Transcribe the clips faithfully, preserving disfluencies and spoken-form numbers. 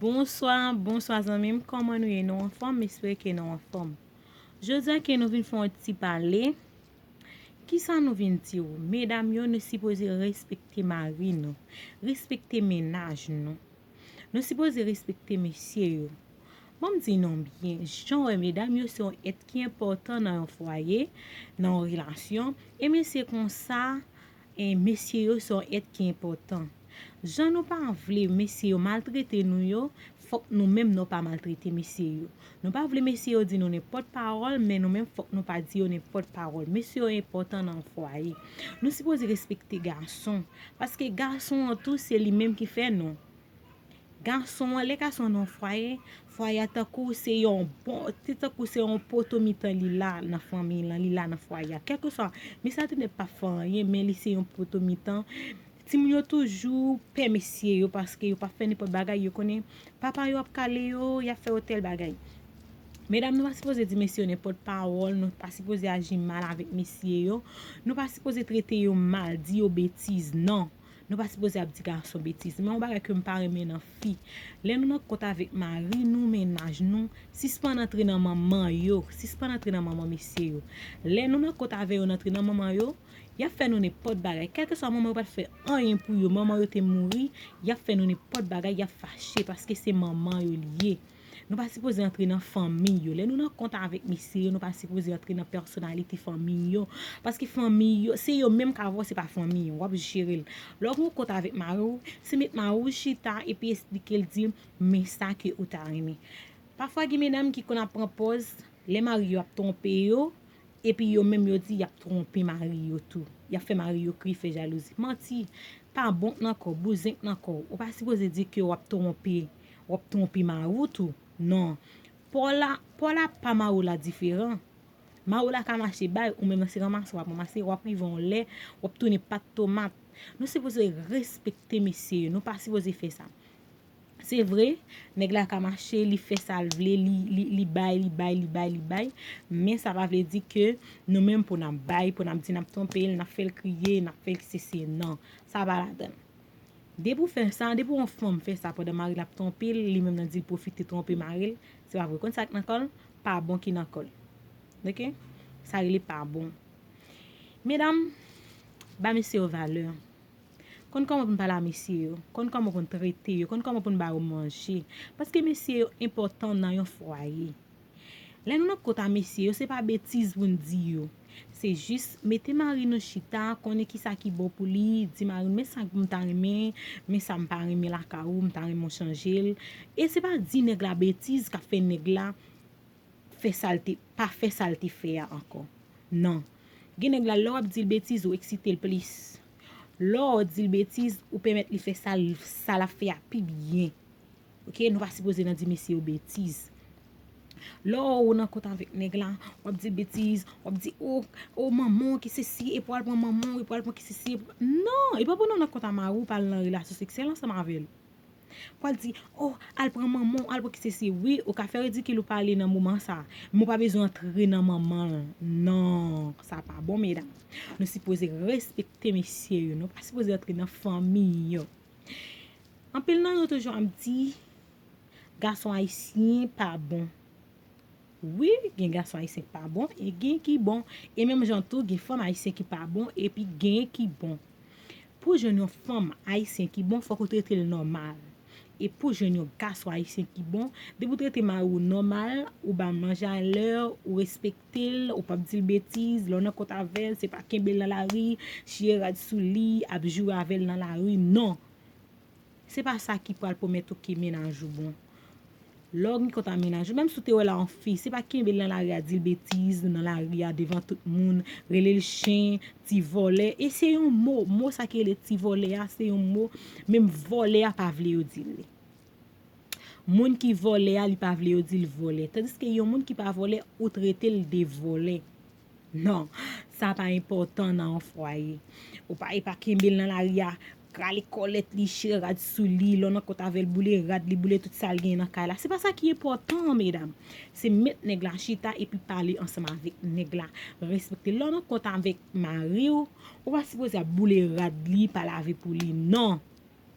Bonswa, bonswa zanmi m, kòman nou ye? Nou anfòm? M espere ke nou anfòm. Jodi a ke nou vin fè yon ti pale. Kisa nou vin di w? Medam yo, nou sipoze respekte mari nou, respekte mennaj nou. Nou sipoze respekte mesye yo. Ban m di nou byen, jan w wè medam yo se yon èt ki enpòtan nan yon fwaye, nan yon relasyon, e mesye konsa, e mesye yo se yon èt ki enpòtan. Jan nou pa vle mesye yo maltrete nou yo, fòk nou menm nou pa maltrete mesye yo. Nou pa vle mesye yo di nou nenpòt pawòl, men nou menm fòk nou pa di yo nenpòt pawòl. Mesye yo enpòtan nan yon fwaye. Nou sipoze respekte gason, paske gason an tou se li menm ki fè nou. Gason an, lè gason an nan yon fwaye, fwaye a tankou se yon bon, se tankou se yon poto mitan li la nan fanmiy lan, li la nan fwaye a. Kèlkeswa, mesye a te nèt pa fè anyen, men li se yon poto mitan. Timoun yo toujou pè mesye yo paske yo pa fè nenpòt bagay, yo konnen papa yo ap kale yo, y ap fè yo tèl bagay. Medam, nou pa sipoze di mesye yo nenpòt pawòl, nou pa sipoze aji mal avèk mesye yo, nou pa sipoze trete yo mal, di yo betiz, non. Nou pa sipoze ap di gason betiz. Men yon bagay ke m pa renmen nan fi. Lè nou nan kont avèk mari nou, mennaj nou, sispann antre nan manman yo. Sispann antre nan manman mesye yo. Lè nou nan kont avè yo, n antre nan manman yo, y ap fè nou nenpòt bagay. Kèlkeswa manman yo pa t fè anyen pou yo, manman yo te mouri, y ap fè nou nenpòt bagay, y ap fache paske se manman yo li ye. Nou pa sipoze antre nan fanmi yo. Lè nou nan kont avèk mesye yo, nou pa sipoze antre nan pèsonalite fanmi yo. Paske fanmi yo, se yo menm k a vòlè, se pa fanmi yo. W ap jere l. Lè w gen yon kont avèk mari w, se met mari w chita epi eksplike l, di l, men sa ke ou ta renmen. Pafwa gen medam ki konn ap pran pòz, lè mari yo ap twonpe yo, epi yo menm yo di y ap twonpe mari yo tou. Y ap fè mari yo kriye, fè jalouzi. Manti, pa bon nan kò w, bouzen nan kò w. Ou pa sipoze di ke w ap twonpe, w ap twonpe mari w tou. Non. Paw la, paw la pa mari w la diferan. Mari w la ka mache bay, ou menm nan se ranmase w ap ranmase, w ap rive yon lè, w ap tounen pat tomat. Nou sipoze respekte mesye yo, nou pa sipoze fè sa. Se vre, nèg la ka mache, li fè sa l vle, li, li, li bay, li bay, li bay, li bay, men sa pa vle di ke nou menm pou n ap bay, pou n ap di n ap twonpe l, n ap fè l kriye, n ap fè l sesi, non, sa pa ladan l. Depi w fè sa, depi yon fanm fè sa pandan mari l ap twonpe l, li menm nan di l pwofite twonpe mari l, se pa vre. Konn sa k nan kò l? Pa bon ki nan kò l. Oke? Sa rele pa bon. Medam, ba mesye yo valè. Konn kòman pou n pale a mesye yo, konn kòman pou n trete yo, konn kòman pou n ba yo manje. Paske mesye yo enpòtan nan yon fwaye. Lè nou nan kont a mesye yo, se pa betiz pou n di yo. Se jis mete mari nou chita, konnen kisa ki bon pou li, di mari nou, men sa m ta renmen, men sa m pa renmen lakay ou, m ta renmen w chanje l. E se pa di nèg la betiz k ap fè nèg la fè sa l te, pa fè sa l te fè a ankò. Non. Gen nèg la, lè w ap di l betiz, ou eksite l plis. Lè w di l betiz, ou pèmèt li fè sa l, sa l ap fè a pi byen. Oke, nou pa sipoze nan di mesye yo betiz. Lè w nan kont avèk nèg la, w ap di l betiz, w ap di, o, o manman w ki sesi, epi w al pran manman w, epi w al pran ki sesi, epi, non, e pa pandan w nan kont a mari w, pa al nan relasyon seksyèl ansanm avè l. Pou al di, o, al pran manman w, al pran ki sesi. Wi, ou ka fè ridikil ou pale nan moman sa, men ou pa bezwen antre nan manman l. Non, sa pa bon, medam. Nou sipoze respekte mesye yo, nou pa sipoze antre nan fanmi yo. Anpil nan nou toujou ap di, gason ayisyen pa bon. Wi, gen gason ayisyen ki pa bon, e gen ki bon. E menm jan tou, gen fanm ayisyen ki pa bon, epi gen ki bon. Pou jwenn yon fanm ayisyen ki bon, fòk ou trete l nòmal. E pou jwenn yon gason ayisyen ki bon, depi w trete mari w nòmal, ou ba l manje a lè, ou respekte l, ou p ap di l betiz, lè w nan kont avè l, se pa kenbe l nan lari, chire rad sou li, ap joure avè l nan lari, non. Se pa sa ki pral pwomèt ou ke mennaj ou bon. Lè w gen kont a mennaj ou, menm si w te wè l a yon fi, se pa kenbe l nan lari a, di l betiz nan lari a devan tout moun, rele l chen, ti vòlè. E se yon mo, mo sa ki rele ti vòlè a, se yon mo, menm vòlè a pa vle yo di l li. Moun ki vòlè a, li pa vle yo di l vòlè. Tandiske yon moun ki pa vòlè, ou trete l de vòlè. Non, sa pa enpòtan nan yon fwaye. Ou pa, e pa kenbe l nan lari a, rale kòlèt li, chire rad sou li, lè w nan kont avè l, boule rad li, boule tout sa l genyen nan kay la. Se pa sa ki enpòtan, medam. Se met nèg la chita epi pale ansanm avèk nèg la. Respekte l. Lè w nan kont avèk mari w, ou pa sipoze ap boule rad li, pa lave pou li. Non.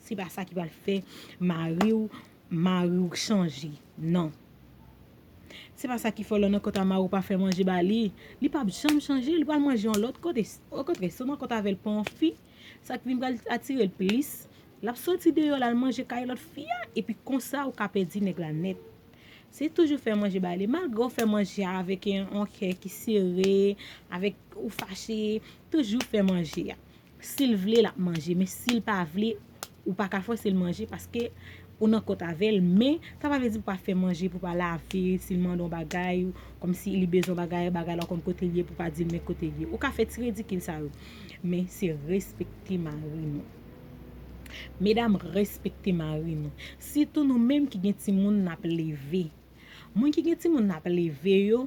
Se pa sa ki pral fè mari w, mari Mari w chanje. Non. Se pa sa ki fè w lè w nan kont a mari w pa fè manje ba li, li p ap janm chanje, li pral manje yon lòt kote. Okontrè, si w nan kont avè l pou yon fi, sa k vin pral atire l plis, l ap soti deyò l al manje kay lòt fi a, epi konsa ou ka pèdi nèg la nèt. Se toujou fè manje ba li. Malgre w fè manje a avèk yon, yon kè ki sere, avèk ou fache, toujou fè manje a. Si l vle, l ap manje. Men si l pa vle, ou pa ka fòse l manje paske ou nan kont avè l. Men sa pa vle di pou pa fè manje, pou pa lave, si l mande yon bagay, kòmsi li bezwen bagay, bagay la ou konn kote l ye, pou pa di l men kote l ye. Ou ka fè ti ridikil sa yo. Men se respekte mari nou. Medam, respekte mari nou. Sitou nou menm ki gen timoun n ap leve. Moun ki gen timoun n ap leve yo,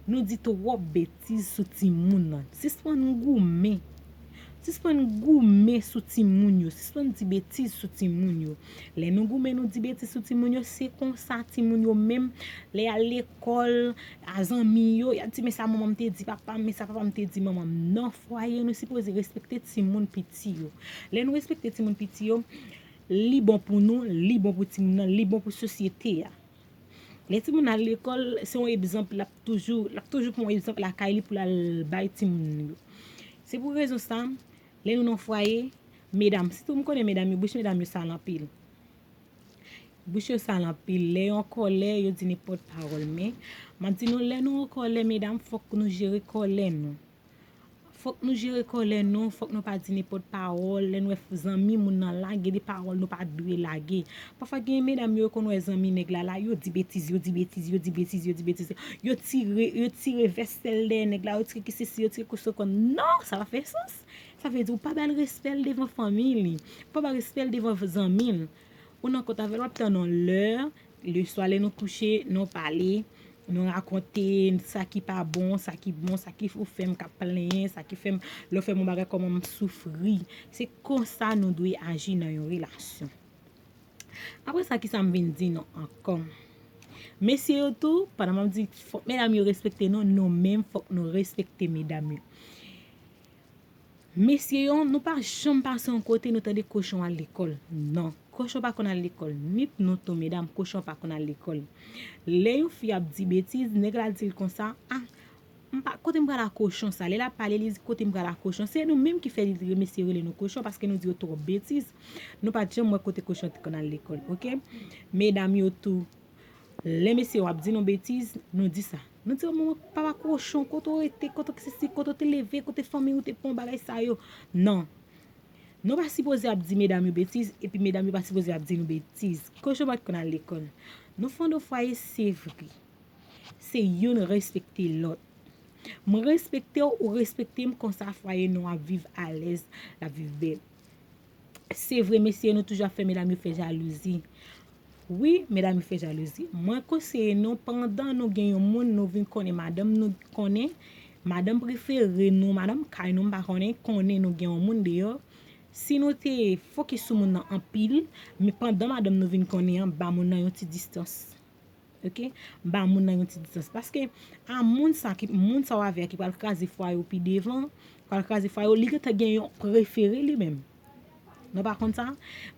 nou di twòp betiz sou timoun nan. Sispann goumen. Sispann goumen sou timoun yo. Sispann di betiz sou timoun yo. Lè nou goumen, nou di betiz sou timoun yo, se konsa timoun yo menm, lè y al lekòl, a zanmi yo, y ap di, men sa manman m te di papa m, men sa papa m te di manman m. Nan fwaye, nou sipoze respekte timoun piti yo. Lè nou respekte timoun piti yo, li bon pou nou, li bon pou timoun nan, li bon pou sosyete a. Lè timoun al lekòl, se yon egzanp l ap toujou, l ap toujou pran yon egzanp lakay li pou l al bay timoun yo. Se pou rezon sa, lè nou nan fwaye, medam, sitou m konnen medam yo, bouch medam yo sal anpil. Bouch yo sal anpil. Lè yo an kòlè, yo di nenpòt pawòl. Men, m ap di nou, lè nou an kòlè, medam, fòk nou jere kòlè nou. Fòk nou jere kòlè nou, fòk nou pa di nenpòt pawòl. Lè n wè zanmi moun nan lage de pawòl, nou pa dwe lage. Pafwa gen medam yo konn wè zanmi nèg la la, yo di betiz, yo di betiz, yo di betiz, yo di betiz. Yo tire, yo tire vès l dèyè nèg la, yo tire kisisi, yo tire kousokòn. Non, sa pa fè sans. Sa vle di ou pa ba l respè l devan fanmi li. Ou pa ba respè l devan zanmi l. Ou nan kont avè l, w ap tann yon lè, leswa lè nou kouche, nou pale, nou rakonte sa ki pa bon, sa ki bon, sa ki ou fè m k ap plenyen, sa ki fè m, lè w fè m yon bagay kòman m soufri. Se konsa nou dwe aji nan yon relasyon. Apre sa, kisa m vin di nou ankò? Mesye yo tou, pandan m ap di fòk medam yo respekte nou, nou menm fòk nou respekte medam yo. Mesye yo, nou pa janm pase yon kote nou tande kochon al lekòl. Non, kochon pa konn al lekòl. Ni nou tou, medam, kochon pa konn al lekòl. Lè yon fi ap di betiz, nèg la di l konsa, a, m pa, kote m pral ak kochon sa? Lè l ap pale, li di, kote m pral ak kochon? Se nou menm ki fè li, mesye yo rele nou kochon, paske nou di yo twòp betiz. Nou pa t janm wè kote kochon te konn al lekòl, oke? Medam yo tou, lè mesye yo ap di nou betiz, nou di sa. Nou di, o, manman, papa kochon, kote w rete, kote w sesi, kote w te leve, kote fanmi w te pran bagay sa yo? Non. Nou pa sipoze ap di medam yo betiz, epi medam yo pa sipoze ap di nou betiz. Kochon pa t konn al lekòl. Nou fonde fwaye, se vre. Se youn respekte lòt. M respekte w, ou respekte m, konsa fwaye nou ap viv alèz, l ap viv bèl. Se vre, mesye, nou toujou ap fè medam yo fè jalouzi. Wi, medam yo fè jalouzi. Mwen konseye nou, pandan nou gen yon moun, nou vin konnen madanm nou, konnen, madanm prefere nou, madanm kay nou, m pa konnen, konnen nou gen yon moun deyò. Si nou te fokis sou moun nan anpil, men pandan madanm nou vin konnen an, ba moun nan yon ti distans. Oke? Ba moun nan yon ti distans. Paske a moun sa ki, moun sa w avè a ki pral kraze fwaye w pi devan, pral kraze fwaye w, li gentan gen yon prefere li menm. Nou pa konn sa?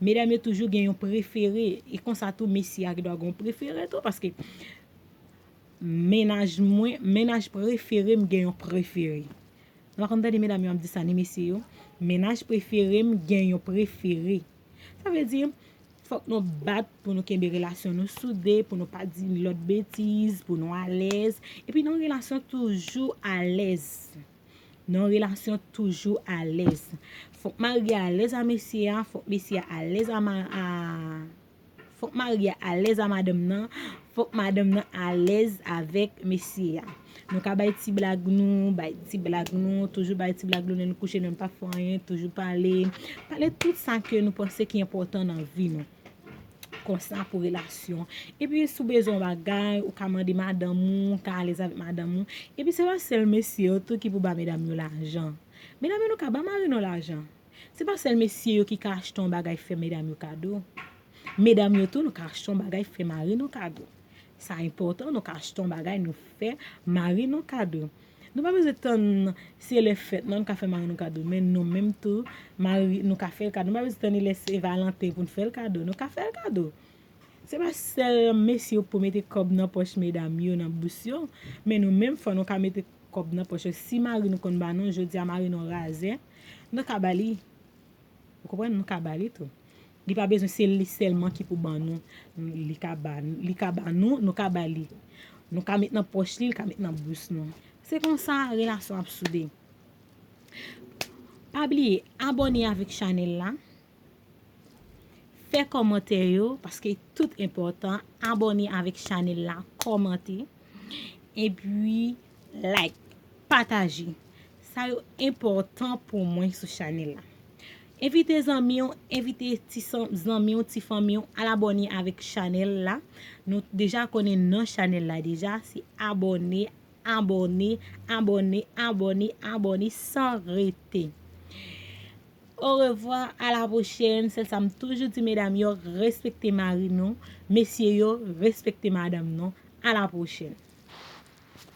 Medam yo toujou gen yon prefere. E konsa tou, mesye a gen dwa gen yon prefere tou. Paske mennaj mwen, mennaj prefere m gen yon prefere. Nou pa konn tande medam yo ap di sa, ni mesye yo. Mennaj prefere m gen yon prefere. Sa vle di, fòk nou bat pou nou kenbe relasyon nou soude, pou nou pa di lòt betiz, pou nou alèz. Epi nan relasyon toujou alèz. Nan relasyon toujou alèz. Fòk mari a alèz a mesye a, fòk mesye a alèz a, ma- a, fòk mari a alèz a madanm nan, fòk madanm nan alèz avèk mesye a. Nou ka bay ti blag nou, bay ti blag nou, toujou bay ti blag nou, lè nou kouche, nou pa fè anyen, toujou pale. Pale tout sa ke nou panse ki enpòtan nan vi nou. Konsa pou relasyon. Epi si w bezwen yon bagay, ou ka mande madanm ou, ou ka alèz avèk madanm ou. Epi se pa sèl mesye yo tou ki pou ba medam yo lajan. Medam yo, nou ka ba mari nou lajan. Se pa sèl mesye yo ki ka achte yon bagay fè medam yo kado. Medam yo tou, nou ka achte yon bagay fè mari nou kado. Sa enpòtan, nou ka achte yon bagay nou fè mari nou kado. Nou pa bezwen tann se lè fèt non nou ka fè mari nou kado, men nou menm tou, mari nou ka fè l kado. Nou pa bezwen tann lè Sen Valanten pou n fè l kado. Nou ka fè l kado. Se pa sèl mesye yo pou mete kòb nan pòch medam yo, nan bous yo, men nou menm fò nou ka mete kòb nan pòch yo. Si mari nou konn ba nou, jodi a mari nou razè, nou ka ba li. Ou konprann? Nou ka ba li tou. Li pa bezwen se li sèlman ki pou ban nou. Li ka ba, li ka ba nou, nou ka ba li. Nou ka met nan pòch li, li ka met nan bous nou. Se konsa relasyon ap soude. Pa bliye abòne avèk chanèl la. Fè kòmantè yo, paske tout enpòtan. Abòne avèk chanèl la, kòmante, epi like, pataje. Sa yo enpòtan pou mwen sou chanèl la. Envite zanmi w, envite ti san- zanmi w, ti fanmi w, al abòne avèk chanèl la. Nou deja konnen non chanèl la deja, se abòne, abòne, abòne, abòne, abòne san rete. Orevwa, a la pwochèn. Sèl sa m toujou di medam yo, respekte mari nou. Mesye yo, respekte madanm nou. A la pwochèn.